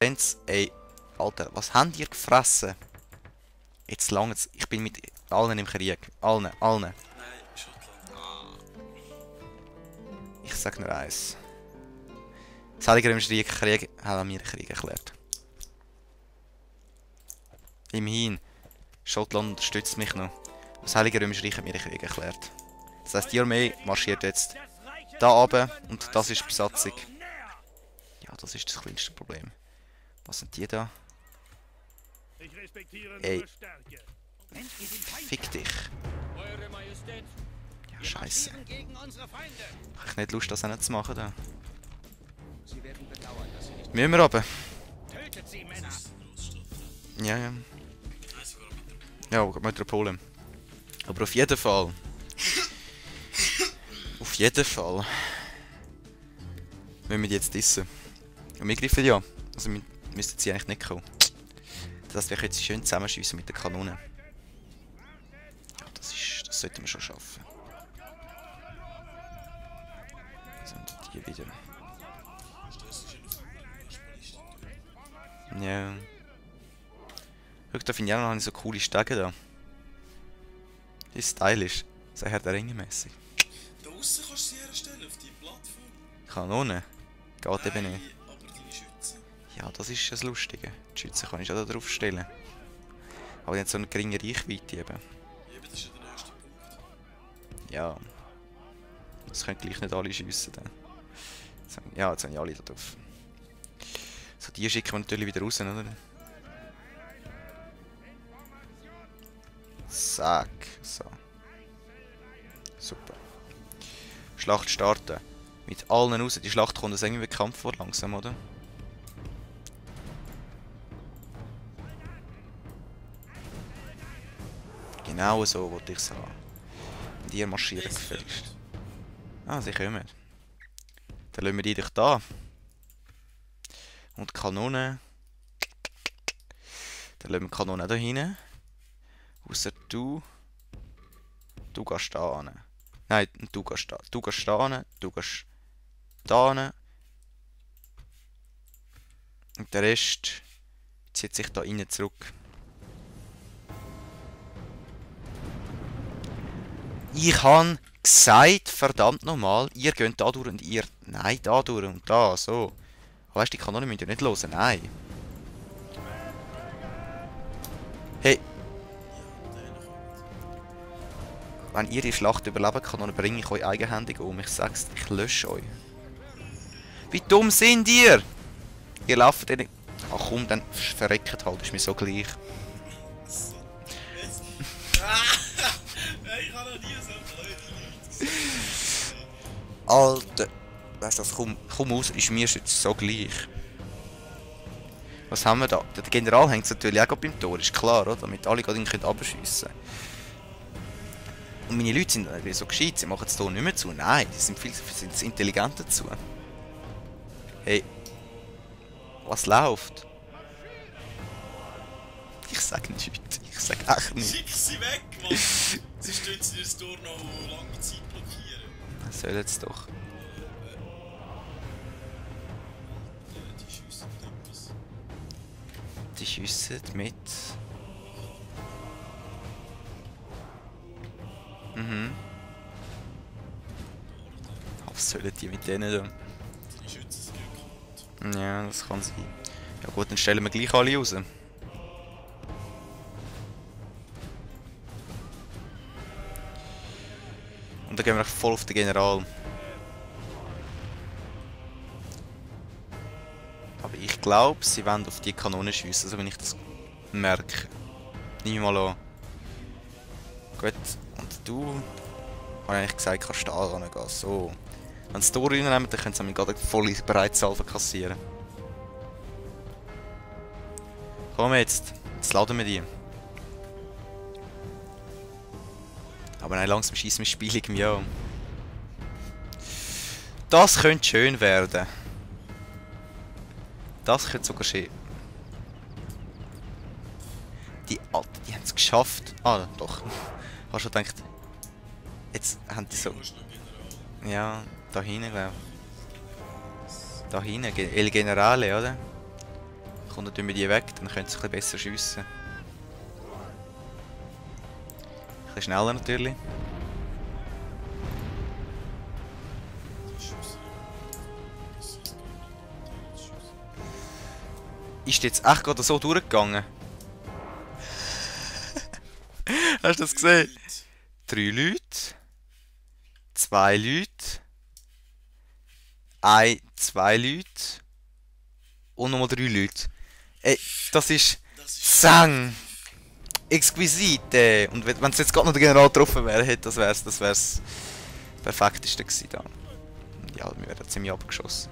Ey, Alter, was habt ihr gefressen? Jetzt langt's. Ich bin mit allen im Krieg. Allen. Nein, Schottland. Ich sag nur eins. Das Heilige Römische Krieg haben mir den Krieg erklärt. Immerhin. Schottland unterstützt mich noch. Das Heilige Römische Reich hat mir den Krieg erklärt. Das heisst, die Armee marschiert jetzt da runter und das ist die Besatzung. Ja, das ist das kleinste Problem. Was sind die da? Ey. Fick dich. Ja, scheiße. Hab ich nicht Lust, das auch nicht zu machen da. Müssen wir runter? Ja. Ja, Metropolen. Aber auf jeden Fall. Müssen wir die jetzt dissen. Und wir greifen ja. Also wir müssten sie eigentlich nicht kommen. Das heisst, wir können sie schön zusammenschiessen mit der Kanone. Ja, das sollten wir schon schaffen. Sind die wieder. Ja. Schau, da finde ich auch noch so coole Stege da. Die ist stylisch. So Herr der Ringe mäßig. Da aussen kannst du sie herstellen, auf die Plattform. Kanone? Geht eben nicht. Aber deine Schützen. Ja, das ist das Lustige. Die Schützen kann ich auch da drauf stellen. Aber die haben so eine geringe Reichweite eben. Eben, das ist ja der nächste Punkt. Ja. Das können gleich nicht alle schiessen dann. Ja, jetzt haben ja alle da drauf. So, die schicken wir natürlich wieder raus, oder? Zack. So. Super. Schlacht starten. Mit allen raus. Die Schlacht kommt uns irgendwie bekannt vor, langsam, oder? Genau so wollte ich es haben. Und ihr marschiert gefälligst. Ah, sie kommen. Dann lassen wir die doch da. Und die Kanone. Dann lassen wir die Kanone auch da hinten. Ausser du. Du gehst da hin. Nein, du gehst da. Du gehst da hin. Du gehst da hin. Und der Rest zieht sich da innen zurück. Ich habe gesagt, verdammt nochmal, ihr geht da durch und ihr... Nein, da durch und da, so. Aber weißt du, die Kanone müsst ihr nicht hören, nein. Hey. Wenn ihr die Schlacht überleben kann, dann bringe ich euch eigenhändig um. Ich sag's, ich lösche euch. Wie dumm sind ihr? Ihr lauft in... Ach komm, dann verreckt halt, ist mir so gleich. Ich habe noch nie so blöde Leute. Alter. Weißt du, komm raus, ist mir jetzt so gleich. Was haben wir da? Der General hängt natürlich auch beim Tor, ist klar, oder? Damit alle gerade ihn abschiessen können. Und meine Leute sind so gescheit, sie machen das Tor nicht mehr zu. Nein, die sind viel intelligenter dazu. Hey. Was läuft? Ich sag nichts. Ich sag echt nichts. Schick sie weg, Mann! Sonst tun sie das Tor noch lange Zeit blockieren. Das soll jetzt doch. Die schiessen etwas. Die schiessen mit. Was sollen die mit denen da? Die Schützen sind kaputt. Ja, das kann sein. Ja gut, dann stellen wir gleich alle raus. Und dann gehen wir voll auf den General. Aber ich glaube, sie wollen auf die Kanone schiessen, so wenn ich das merke. Nimm mich mal an. Gut, und du... Ich habe eigentlich gesagt, kannst du da rangehen. So. Wenn sie das Tor reinnehmen, dann können sie mich gerade voll Bereitsalve kassieren. Komm jetzt laden wir die. Aber nein, langsam schießen wir das Spiel irgendwie an. Das könnte schön werden. Das könnte sogar schön. Die haben es geschafft. Ah, doch. Hast du schon gedacht, jetzt haben die so... Ja, da hinten, glaube ich. Da hinten, El Generale, oder? Und dann tun wir die weg, dann können sie ein bisschen besser schiessen. Ein bisschen schneller natürlich. Ist jetzt echt gerade so durchgegangen? Hast du das gesehen? 3 Leute. 2 Leute. 2 Leute. Und nochmal 3 Leute. Ey, das ist Sang! Exquisite! Und wenn es jetzt gerade noch der General getroffen wäre, das wär's das perfekteste gewesen da. Ja, wir werden ziemlich abgeschossen.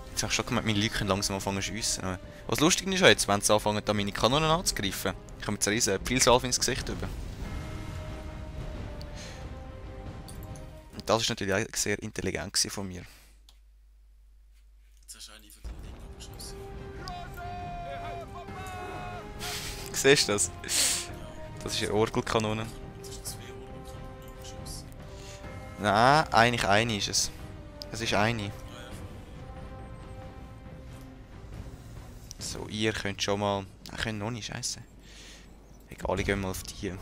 Jetzt habe ich schon gemerkt, meine Leute können langsam anfangen zu schiessen. Was lustig ist jetzt, wenn sie anfangen, da meine Kanonen anzugreifen. Ich komme jetzt eine riesen Pfeilsalve ins Gesicht über. Und das war natürlich auch sehr intelligent von mir. Jetzt hast du eine von den Dingen abgeschossen. Siehst du das? Das ist eine Orgelkanone. Jetzt hast du 2 Orgelkanonen abgeschossen. Nein, eigentlich eine ist es. Es ist eine. So, ihr könnt schon mal... Ihr könnt noch nicht, scheiße. Egal, ich gehe mal auf die.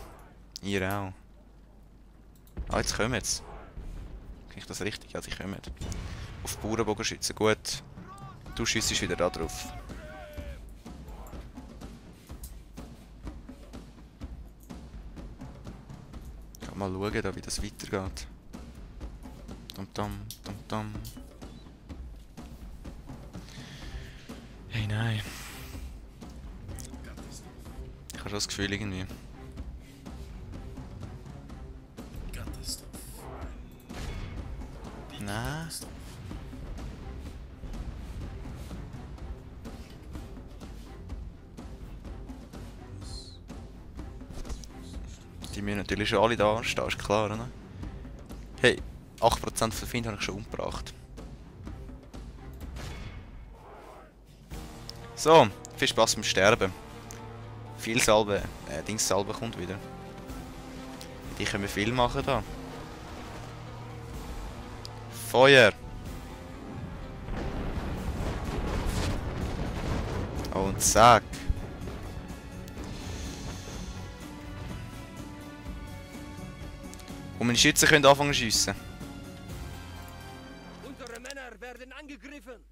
Ihr auch. Ah, jetzt kommen jetzt. Kriege ich das richtig? Ja, sie kommen. Auf Bauernbogenschützen, gut. Du schiessest wieder da drauf. Ich kann mal schauen, da, wie das weitergeht. Dum dum, dum dum. Hey, nein. Ich habe schon das Gefühl irgendwie. Nein. Die müssen natürlich schon alle da stehen, ist klar, oder? Hey, 8% von den Feinden habe ich schon umgebracht. So, viel Spaß beim Sterben. Viel Salbe, Dingssalbe kommt wieder. Die können wir viel machen da. Feuer! Und zack! Und meine Schützen können anfangen zu schiessen. Unsere Männer werden angegriffen.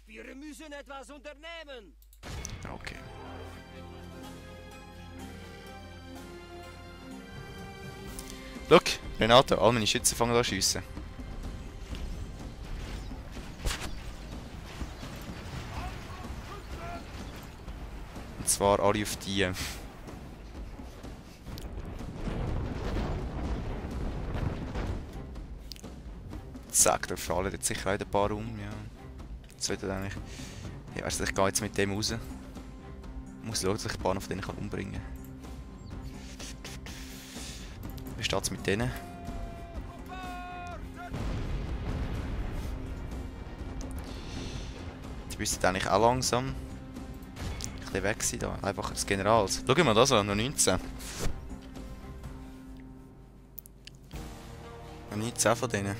Wir müssen etwas unternehmen. Okay. Look, Renato, all meine Schützen fangen an zu schiessen. Und zwar alle auf die. Zack, da fallen jetzt sicher ein paar um, ja. Jetzt sollte eigentlich... Ja, also ich gehe jetzt mit dem raus. Ich muss schauen, dass ich ein paar auf denen umbringen kann. Wie steht es mit denen? Die müssten eigentlich auch langsam ein bisschen weg sein da. Einfach des Generals. Schau mal das an, noch 19. Noch 19 von denen.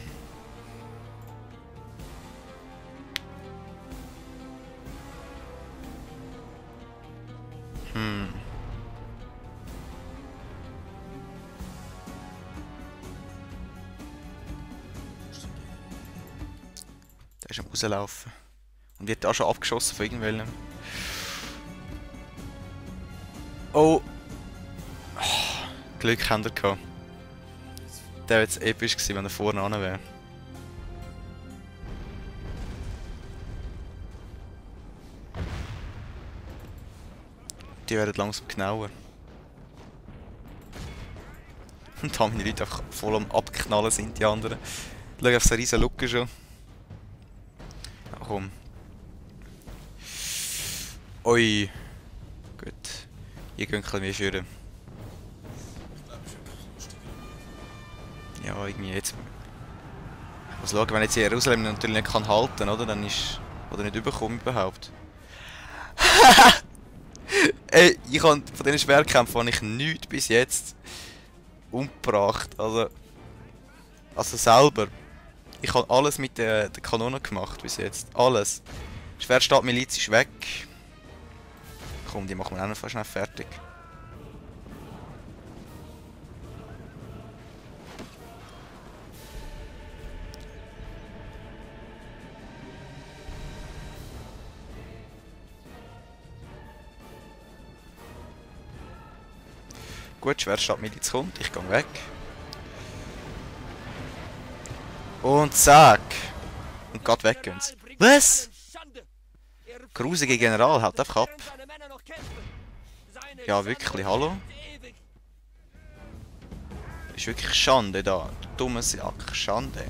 Der ist am rauslaufen. Und wird da schon abgeschossen von irgendwelchen. Oh! Glück haben wir gehabt. Der wäre jetzt episch gewesen, wenn er vorne an wäre. Die werden langsam genauer. Und da meine Leute einfach voll am Abknallen sind, die anderen. Schau auf so eine riesen Lücke schon. Ja, komm. Ui. Gut. Ihr könnt ein bisschen mehr führen. Ja, irgendwie jetzt. Ich muss schauen, wenn jetzt hier Jerusalem natürlich nicht kann halten, oder? Dann ist. Oder nicht überkommen überhaupt. Ey, ich habe von diesen Schwerkämpfen habe ich nichts bis jetzt umgebracht. Also selber. Ich habe alles mit der Kanone gemacht bis jetzt. Alles. Schwerstadtmiliz ist weg. Komm, die machen wir auch noch fast schnell fertig. Gut, Schwerstadtmiliz kommt, ich gehe weg. Und zack! Und gerade weg gehen sie. Was? Grusige General, haut einfach ab. Ja, wirklich, hallo? Ist wirklich Schande da. Du dummer Sack, Schande.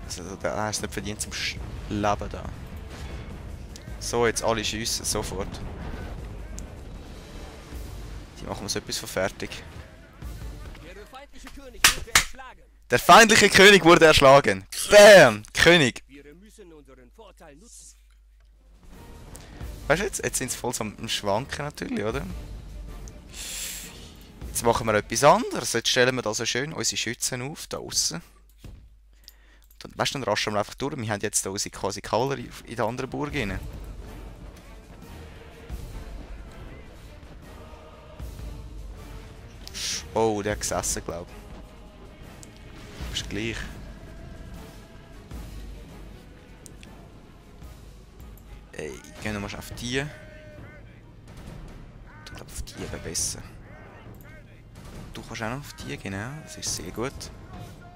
Also, der hast nicht verdient zum Leben da. So, jetzt alle schiessen, sofort. Die machen uns etwas von fertig. Der feindliche König wurde erschlagen. Bam! König! Weißt du jetzt? Jetzt sind sie voll so am Schwanken natürlich, oder? Jetzt machen wir etwas anderes. Jetzt stellen wir da so schön unsere Schützen auf, da aussen. Weißt du, dann raschen wir einfach durch. Wir haben jetzt da unsere quasi Kavallerie in der anderen Burg rein. Oh, der hat gesessen, glaube ich. Ist gleich. Ey, gehen wir mal auf die. Ich glaube, auf die wäre besser. Du kannst auch noch auf die, genau. Das ist sehr gut.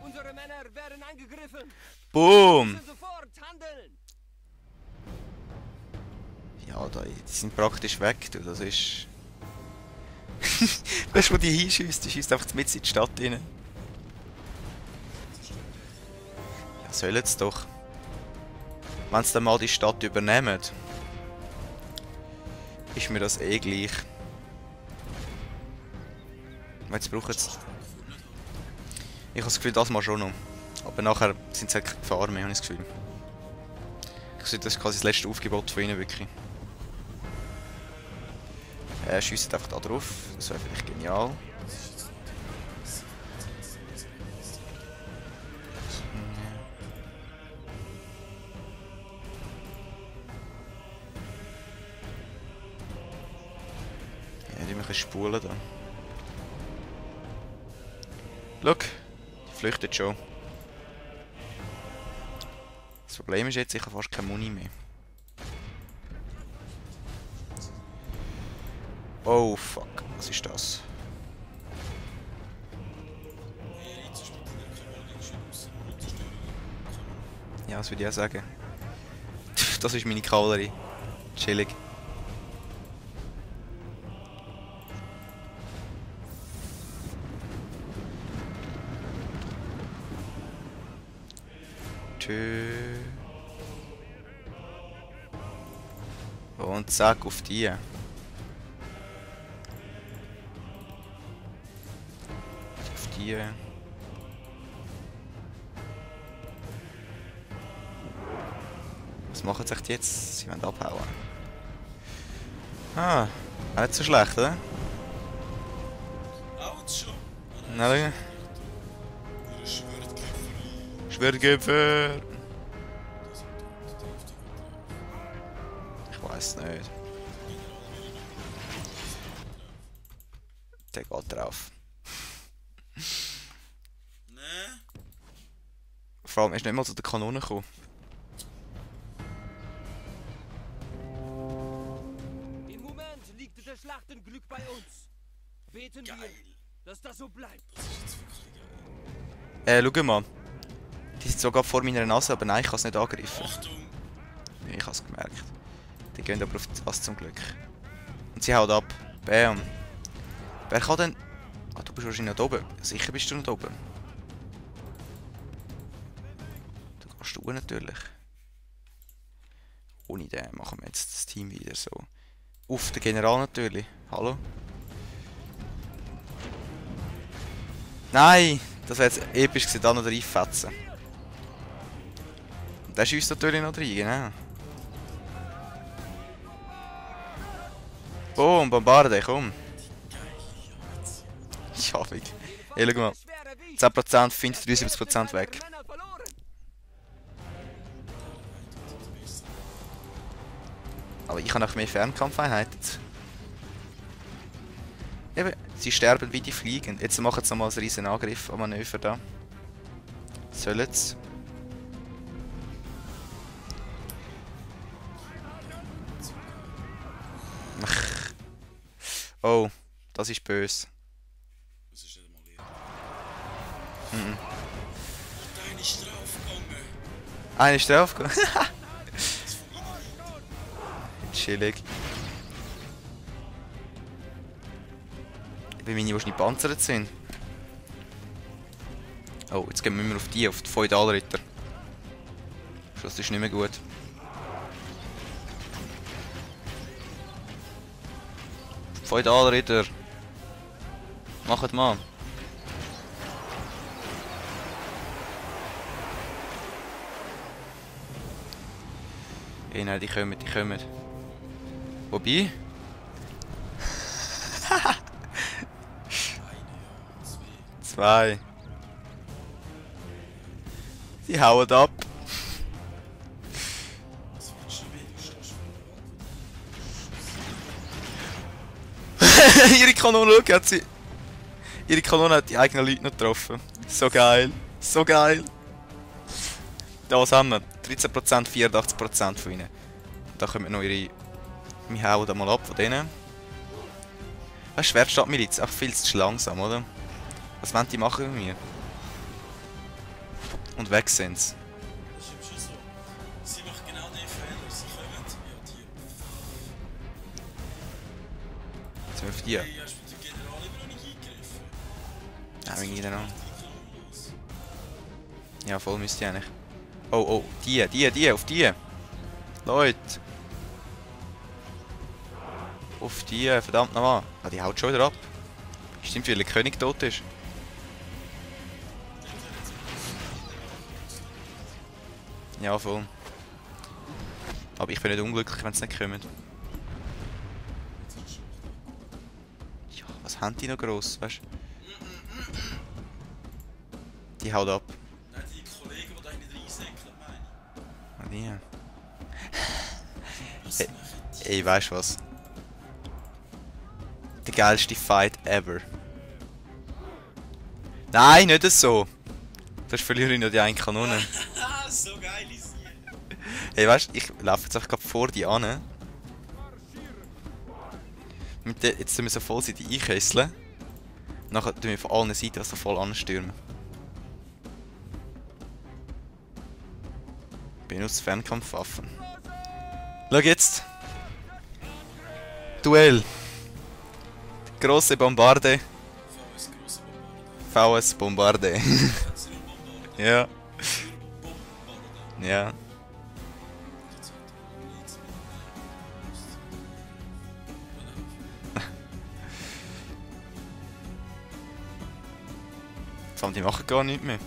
Unsere Männer werden angegriffen. Boom! Sofort handeln. Ja, die sind praktisch weg, du. Das ist... Weißt du, wo die hinschießt? Die schießt einfach mit in die Stadt rein. Ja, sollen sie doch. Wenn sie dann mal die Stadt übernehmen, ist mir das eh gleich. Jetzt brauchen sie... Ich habe das Gefühl, das mal schon noch. Aber nachher sind sie halt keine Gefahr mehr, habe ich das Gefühl. Ich sehe, das ist quasi das letzte Aufgebot von ihnen, wirklich. Schiessen einfach da drauf, das wäre vielleicht genial. Ja, die müssen spulen da. Schau, die flüchtet schon. Das Problem ist jetzt, ich habe fast keine Muni mehr. Oh fuck, was ist das? Ja, das würde ich auch sagen. Das ist meine Kavallerie. Chillig. Tschö. Und zack, auf die. Auf die. Was machen sie echt jetzt? Sie wollen abhauen. Ah, auch nicht so schlecht, oder? Autsch schon. Na, Schwertgipfel! Ich weiß nicht. Der geht drauf. Nee. Vor allem, er ist nicht mal zu der Kanone gekommen. Im Moment liegt das Schlachtenglück bei uns. Beten wir, dass das so bleibt. Schau mal. Die sind sogar vor meiner Nase, aber nein, ich kann es nicht angreifen. Achtung! Ich habe es gemerkt. Die gehen aber auf das zum Glück. Und sie haut ab. Bam. Wer kann denn... Ah, du bist wahrscheinlich noch oben. Sicher bist du noch oben. Du kannst du natürlich. Ohne den machen wir jetzt das Team wieder so. Uff, der General natürlich. Hallo? Nein! Das wäre jetzt episch gewesen, da noch reinfetzen. Und der schiesst natürlich noch rein, genau. Boom, Bombarde, komm. Ja, weg. Hey, schau mal. 10% findet 73% weg. Aber ich habe auch mehr Fernkampfeinheiten. Eben, sie sterben wie die Fliegen. Jetzt machen sie nochmal einen riesen Angriff am Manöver da. Sollen sie? Oh, das ist böse. Das ist nicht einmal leer. Deine ist draufgegangen. Einer ist draufgegangen. Chillig. Weil meine wahrscheinlich panzert sind. Oh, jetzt gehen wir auf die Feudalritter. Das ist nicht mehr gut. Feudalritter. Macht mal. Nein, die kommen. Wobei? Zwei. Die hauen ab. Ihre Kanone, schau, hat sie... Ihre Kanone hat die eigenen Leute noch getroffen. So geil. So geil. Da, was haben wir? 13%, 84% von ihnen. Da kommen noch ihre... Wir hauen da mal ab von denen. Das Schwertstadtmiliz, auch viel zu langsam, oder? Was wollen die machen mit mir? Und weg sind sie. Das ist eben schon so. Sie machen genau den Fehler. Sie kommen, ja, die. Jetzt sind wir auf die. Hey, hast du mit dem General immer noch nicht eingegriffen? Ja, wir gehen noch. Die Kanone los. Ja, voll müsste ich eigentlich. Oh, die, auf die! Leute! Auf die, verdammt nochmal. Ah, die haut schon wieder ab. Stimmt, weil der König tot ist. Ja, voll. Aber ich bin nicht unglücklich, wenn sie nicht kommen. Ja, was haben die noch gross, weißt du? Die haut ab. Nein, die Kollegen, die da nicht reinsäckeln, meine ich. Ah, die. Was Hey. machen die? Ey, weißt du was? Der geilste Fight ever. Nein, nicht so! Das verliere ich noch die eine Kanone. So geil ist sie. Hey, weißt du, ich laufe jetzt einfach gerade vor die an. Jetzt tun wir so voll Seite einkesseln. Nachher tun wir von allen Seiten so voll anstürmen. Benutzt Fernkampfwaffen. Schau jetzt! Duell! Grosse Bombarde. VS grosse Bombarde. VS Bombarde. Hat sie noch Bombarde? Ja. Bombarde. Ja. Jetzt hat er nichts Vor allem, die machen gar nichts mehr.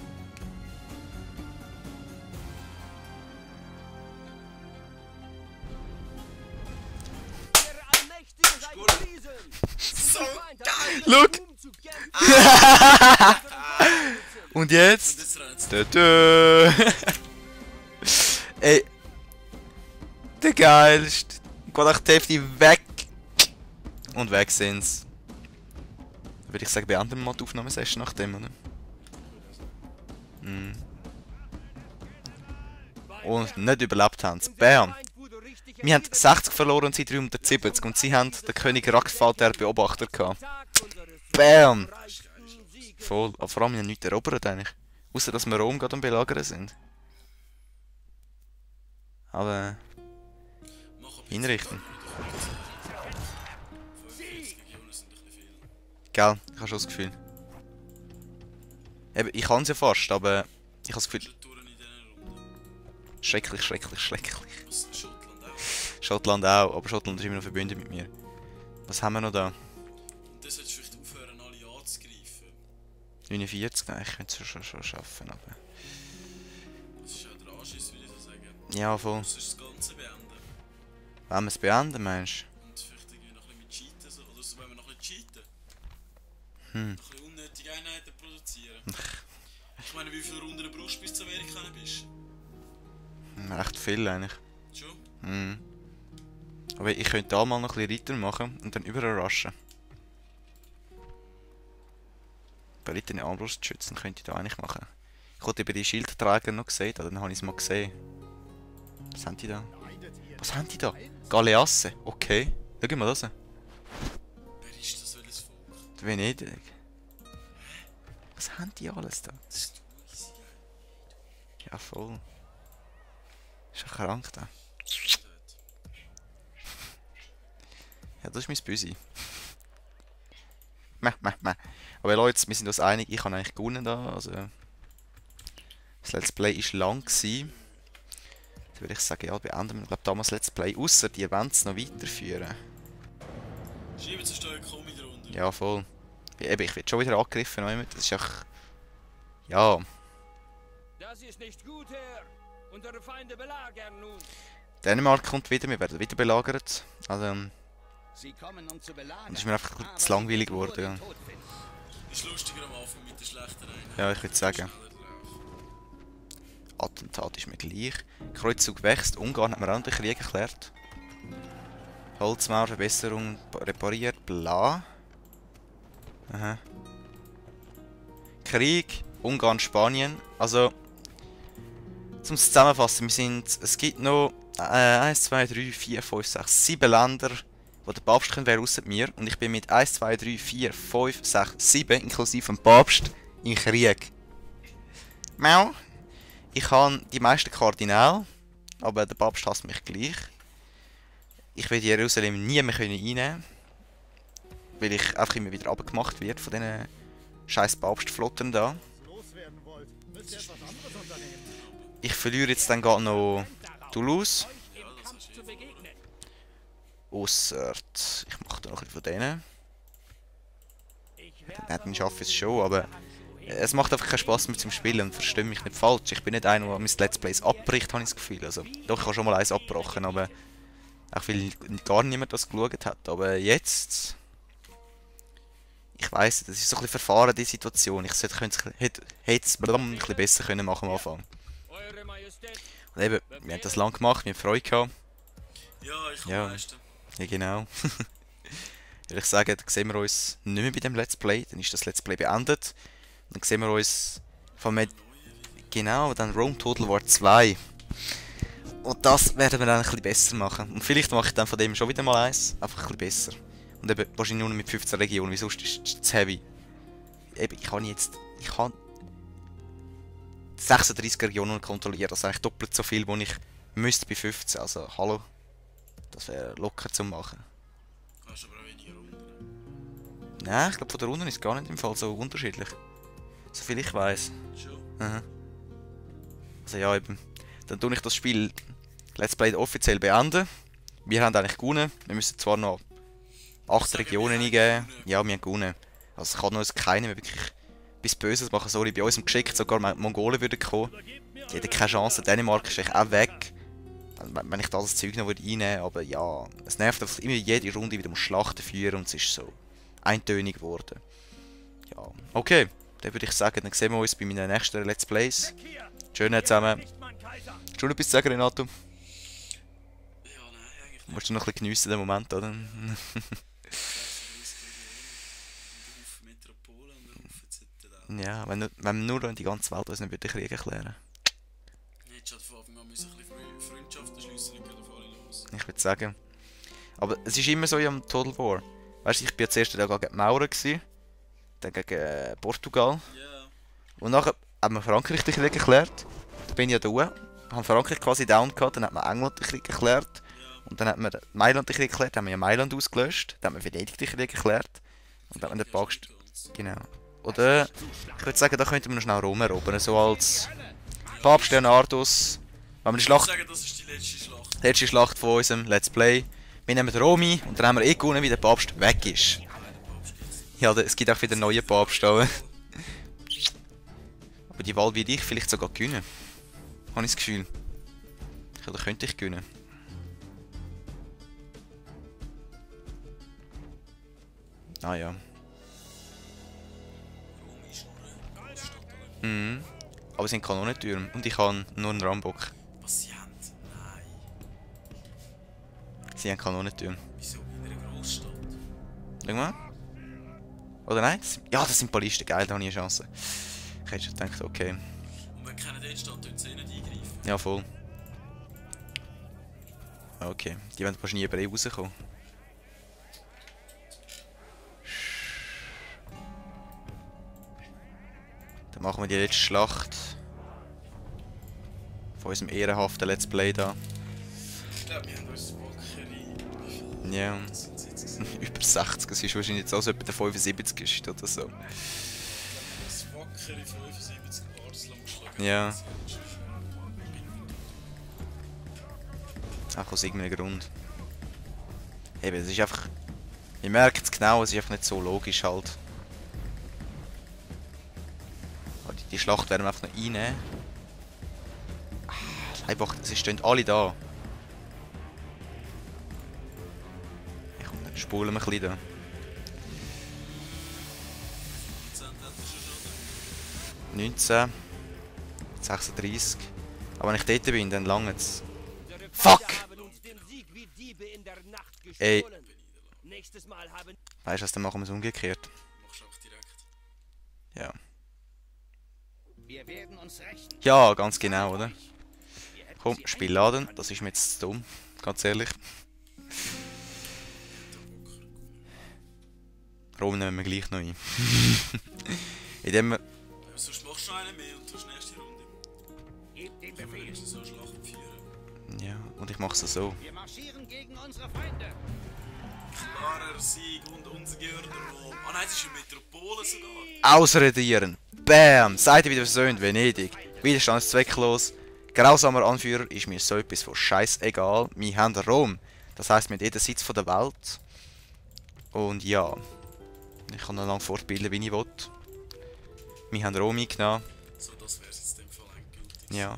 Der Allmächtige sei gepriesen! So geil! Look! Und Und jetzt? jetzt rennt's. Dö. Ey. Der geilste. Geht echt die Hälfte weg. Und weg sind's. Würde ich sagen, beenden wir mal die Aufnahmesession nach dem, oder? Mm. Und nicht überlebt haben sie. Bam! Wir haben 60 verloren und sie 370 und sie haben den König Ragfall der Beobachter gehabt. Bam! Voll. Aber vor allem, wir haben nichts erobert eigentlich. Außer dass wir Rom gerade am Belagern sind. Aber... hinrichten. 45 Regionen sind ein bisschen viel. Gell, ich habe schon das Gefühl. Eben, ich kann es ja fast, aber ich habe das Gefühl... Schon Touren in dieser Runde. Schrecklich, schrecklich, schrecklich. Was? Schottland auch. Schottland auch, aber Schottland ist immer noch verbündet mit mir. Was haben wir noch da? Das solltest du vielleicht aufhören, alle anzugreifen. 49? Nein, ich könnte es schon schaffen, aber... Das ist auch der Anschiss, würde ich so sagen. Ja, voll. Du sollst das Ganze beenden. Wollen wir es beenden, meinst Und vielleicht irgendwie noch ein bisschen mit Cheaten so, oder so, wenn wir noch ein bisschen cheaten. du? Noch ein bisschen unnötige Einheiten produzieren. Ich meine, wie viele Runden brauchst du, bis du zu Amerika bist? Recht viel eigentlich. Schon? Mhm. Aber Aber ich könnte da mal noch ein bisschen weitermachen und dann überrushen. Belittene Armbrustschützen könnte ich da eigentlich machen. Ich wollte über die Schildträger noch gesehen, dann habe ich es mal gesehen. Was haben die da? Was haben die da? Galeasse, okay. Schau mal das an. Wer ist das, welches Volk? Venedig. Was haben die alles da? Das ist easy. Ja, voll. Ist ja krank da. Ja, das ist mein Büsi. Meh. Aber Leute, wir sind uns einig, ich habe eigentlich gewonnen da. Also, das Let's Play war lang gewesen. Dann würde ich sagen, ja, beenden wir, glaube damals Let's Play. Ausser die wollen es noch weiterführen. Schreiben Sie einen Kommi drunter. Ja, voll. Eben, ich werde schon wieder angegriffen. Das ist echt... Ja. Das ist nicht gut, Herr. Unsere Feinde belagern nun. Dänemark kommt wieder, wir werden wieder belagert. Also, Sie kommen, um zu belagern. das ist mir einfach ein bisschen zu langweilig geworden. Ja. Ist lustiger am Anfang mit der schlechten Einheit. Ja, ich würde sagen. Attentat ist mir gleich. Kreuzzug wächst. Ungarn hat mir auch den Krieg erklärt. Holzmauer, Verbesserung repariert. Bla. Aha. Krieg. Ungarn, Spanien. Also, zum Zusammenfassen, es gibt noch 1, 2, 3, 4, 5, 6, 7 Länder, wo der Papst können wäre außer mir. Und ich bin mit 1, 2, 3, 4, 5, 6, 7 inklusive dem Papst im Krieg. Mau. Ich habe die meisten Kardinäle, aber der Papst hasst mich gleich. Ich will Jerusalem nie mehr einnehmen können, weil ich einfach immer wieder abgemacht wird von diesen scheiß Papstflotten da. Ich verliere jetzt dann gerade noch Toulouse. Ausser, ich mache da noch ein bisschen von denen. Dann schaffe ich es schon, aber es macht einfach keinen Spaß mit zum Spielen und verstehe mich nicht falsch. Ich bin nicht einer, der mein Let's Plays abbricht, habe ich das Gefühl. Also, doch, ich habe schon mal eins abgebrochen, aber auch weil gar niemand das geschaut hat. Aber jetzt... Ich weiss, das ist so ein bisschen verfahren, die Situation. Ich hätte es ein bisschen besser können machen am Anfang. Und eben, wir haben das lang gemacht, wir haben Freude gehabt. Ja, ich kann Ja. leisten. Ja, genau. Würde ich sagen, dann sehen wir uns nicht mehr bei dem Let's Play. Dann ist das Let's Play beendet. Dann sehen wir uns von genau, dann Rome Total War 2. Und das werden wir dann ein bisschen besser machen. Und vielleicht mache ich dann von dem schon wieder mal eins. Einfach ein bisschen besser. Und eben wahrscheinlich nur mit 15 Regionen, wie sonst ist es zu heavy. Eben, ich kann 36 Regionen kontrollieren. Das ist eigentlich doppelt so viel, wie ich müsste bei 15. Also, hallo. Das wäre locker zu machen. Hast aber auch weniger runter. Nein, ich glaube von der Runde ist es gar nicht im Fall so unterschiedlich. Soviel ich weiß. Schon? Aha. Also ja, eben. Dann tue ich das Spiel Let's Play offiziell beenden. Wir haben eigentlich gewonnen. Wir müssen zwar noch 8 Regionen eingeben. Ja, wir haben gewonnen. Also es kann uns keiner mehr wirklich bis Böses machen. Sorry, bei uns im Geschick sogar Mongolen würden kommen. Die hätten keine Chance. Dänemark ist eigentlich auch weg. Wenn ich das Zeug noch einnehmen würde. Aber ja, es nervt, dass immer jede Runde wieder Schlachten führen und es ist so eintönig geworden. Ja, okay. Dann würde ich sagen, dann sehen wir uns bei meinen nächsten Let's Plays. Schön zusammen. Schon etwas sagen, Renato? Ja, nein, eigentlich Musst du noch ein bisschen geniessen, den Moment, oder? nicht. Metropolen und ein Haufen Zitadellen. Ja, wenn wir nur die ganze Welt uns nicht den Krieg erklären. Hättest du von Anfang an müssen ein bisschen Freundschaften schliessen und gehen auf alle los. Ich würde sagen. Aber es ist immer so im Total War. Weißt du, ich bin ja zuerst gegen die Mauren gewesen, dann gegen Portugal. Ja. Und nachher haben wir Frankreich den Krieg erklärt. Da bin ich ja da, haben Frankreich quasi down gehabt, dann hat man England den Krieg erklärt. Und dann hat man Mailand den Krieg erklärt, dann haben wir ja Mailand ausgelöscht, dann haben wir Venedig den Krieg erklärt. Und dann hat man den Papst... Genau. Oder, ich würde sagen, da könnten wir noch schnell Rom erobern, so als Papst Leonardus. Wenn wir die Ich Schlacht... würde sagen, das ist die letzte Schlacht. Die letzte Schlacht von unserem Let's Play. Wir nehmen Rom ein und dann haben wir gewonnen, wie der Papst weg ist. Ja, es gibt auch wieder neue Papst, aber die Wahl werde ich vielleicht sogar gewinnen. Habe ich das Gefühl. Oder könnte ich gewinnen. Ah ja. Rom ist nur eine Großstadt, oder? Mhm. Aber es sind Kanonentürme und ich habe nur einen Rambock. Was sie haben? Nein. Sie haben Kanonentürme. Wieso in einer Großstadt? Schau mal. Oder nein? Ja, das sind Ballisten. Geil, da habe ich eine Chance. Ich hätte schon gedacht, okay. Und wenn keiner dort steht, tun sie nicht eingreifen. Ja, voll. Okay, die werden wahrscheinlich nie rauskommen. Dann machen wir die letzte Schlacht. Von unserem ehrenhaften Let's Play da. Ich glaube, wir haben uns wackere... Ja. Was sind es jetzt? Über 60, es ist wahrscheinlich jetzt auch so etwa der 75 ist oder so. Das wackere 75 Arslan geschlagen. Ja. Auch aus irgendeinem Grund. Eben, es ist einfach... Ich merke es genau, es ist einfach nicht so logisch halt. Aber die Schlacht werden wir einfach noch einnehmen. Einfach, sie stehen alle da. Ich komm, dann spulen wir ein bisschen da. 19. 36. Aber wenn ich dort bin, dann langt es. Unsere Fuck! Feinde haben uns den Sieg wie Diebe in der Nacht Ey. gestohlen. Nächstes Mal haben Weißt du was, dann machen wir es umgekehrt. Machst du einfach direkt. Ja. Wir werden uns rächen. Ja, ganz genau, oder? Wir hätten Komm, sie Spiel laden. Das ist mir jetzt zu dumm. Ganz ehrlich. Rom nehmen wir gleich noch ein. Indem wir... Ja, sonst machst du noch einen mehr und du hast nächste Runde. Gebt den Wir Befehl. müssen so eine Schlacht führen. Ja, und ich mache es so. Wir marschieren gegen unsere Feinde. Klarer Sieg und unser gehört Rom. Ah nein, es ist eine Metropole sogar. Ausradieren. Bam! Seid ihr wieder versöhnt, Venedig. Widerstand ist zwecklos. Grausamer Anführer ist mir so etwas von scheißegal. Wir haben Rom. Das heisst, wir haben jeden Sitz von der Welt. Und ja. Ich kann noch lange fortbilden, wie ich will. Wir haben Rom eingenommen. So, das wäre jetzt in dem Fall endgültig. Ja.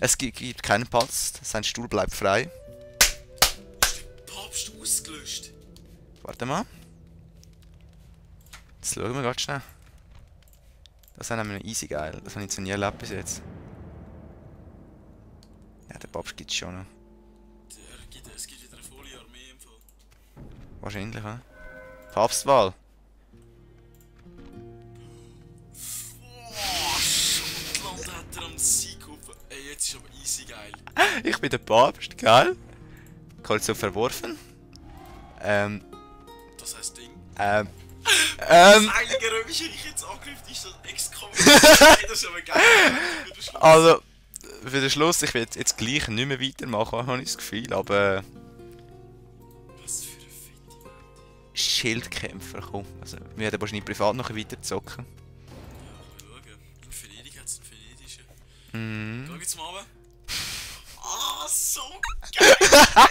Es gibt keinen Platz. Sein Stuhl bleibt frei. Ist der Papst ausgelöscht? Warte mal. Jetzt schauen wir ganz schnell. Das ist nämlich easy geil. Das habe ich jetzt noch nie erlebt bis jetzt. Ja, der Papst gibt es schon noch. Es gibt wieder eine volle Armee im Fall. Wahrscheinlich, oder? Papstwahl. Boah, Schottland hat er am Sieg geholfen. Ey, jetzt ist aber easy geil. Ich bin der Papst, geil. Koalition verworfen. Das heisst Ding. Das Das Heilige Römische Reich jetzt angegriffen ist das exkommuniziert. Das ist aber geil. Für den Schluss. Also, für den Schluss, ich will jetzt gleich nicht mehr weitermachen, habe ich das Gefühl, aber... Was für eine fette Welt. Schildkämpfer, komm. Also, wir werden wahrscheinlich privat noch weiter zocken. Ja, mal schauen. In Venedig hat es einen venedischen. Mhm. Schau jetzt mal runter. Ah, so geil!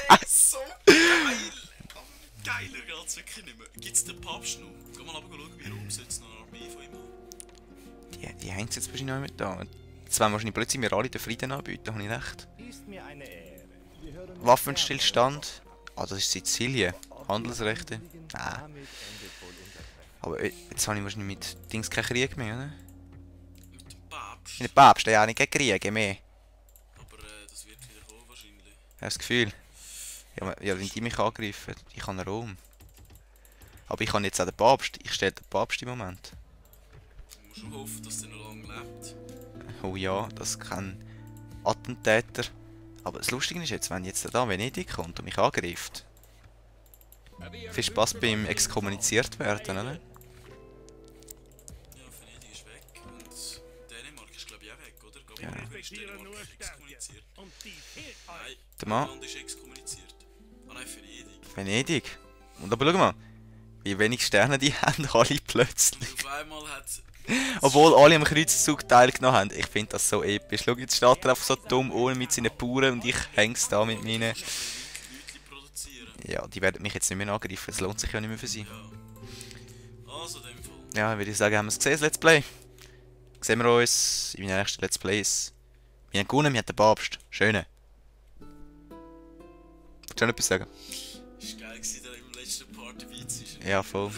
Ey, so geil! Aber geiler geht's wirklich nicht mehr. Gibt's den Papst noch? Geh mal runter schauen, wie Rom jetzt noch eine Armee von ihm hat. Die hängt jetzt wahrscheinlich noch mit da. Jetzt wollen wahrscheinlich plötzlich mir alle den Frieden anbieten, habe ich recht. Ist mir eine Ehre. Wir hören uns Waffenstillstand. Ah, das ist Sizilien. Handelsrechte. gerne. Nein. Damit endet wohl unser Treffen. Aber jetzt habe ich wahrscheinlich mit Dings keinen Krieg mehr, oder? Mit dem Papst. Mit dem Papst, ja, nicht keinen Krieg mehr. Aber das wird wieder kommen wahrscheinlich. Ich habe das Gefühl. Ja, wenn die mich angreifen, ich kann Rom. Aber ich kann jetzt auch den Papst. Ich stelle den Papst im Moment. Du musst schon hoffen, dass der noch lange lebt. Oh ja, das kann Attentäter. Aber das Lustige ist jetzt, wenn jetzt da Venedig kommt und mich angreift. Viel Spaß beim exkommuniziert werden, oder? Ja, Venedig ist weg und Dänemark ist glaube ich auch weg, oder? Geh Ja. mal schauen, ist Dänemark exkommuniziert? Und die fehlt euch. Nein, Der Mann. Irland ist exkommuniziert. Ah nein, Venedig. Venedig. Und aber schau mal, wie wenig Sterne die haben, alle plötzlich. Und auf einmal hat... Obwohl alle am Kreuzzug teilgenommen haben. Ich finde das so episch. Schau, jetzt steht er einfach so dumm ohne mit seinen Puren und ich häng's da mit meinen... Leute produzieren. Ja, die werden mich jetzt nicht mehr angreifen. Es lohnt sich ja nicht mehr für sie. Ja. Also in dem Fall. Ja, würde ich sagen, haben wir es gesehen, das Let's Play. Sehen wir uns in den nächsten Let's Plays. Wir haben gewonnen, wir haben den Papst. Schöne. Willst du noch etwas sagen? Ist geil gewesen, da im letzten Part dabei zu sein. Ja, voll.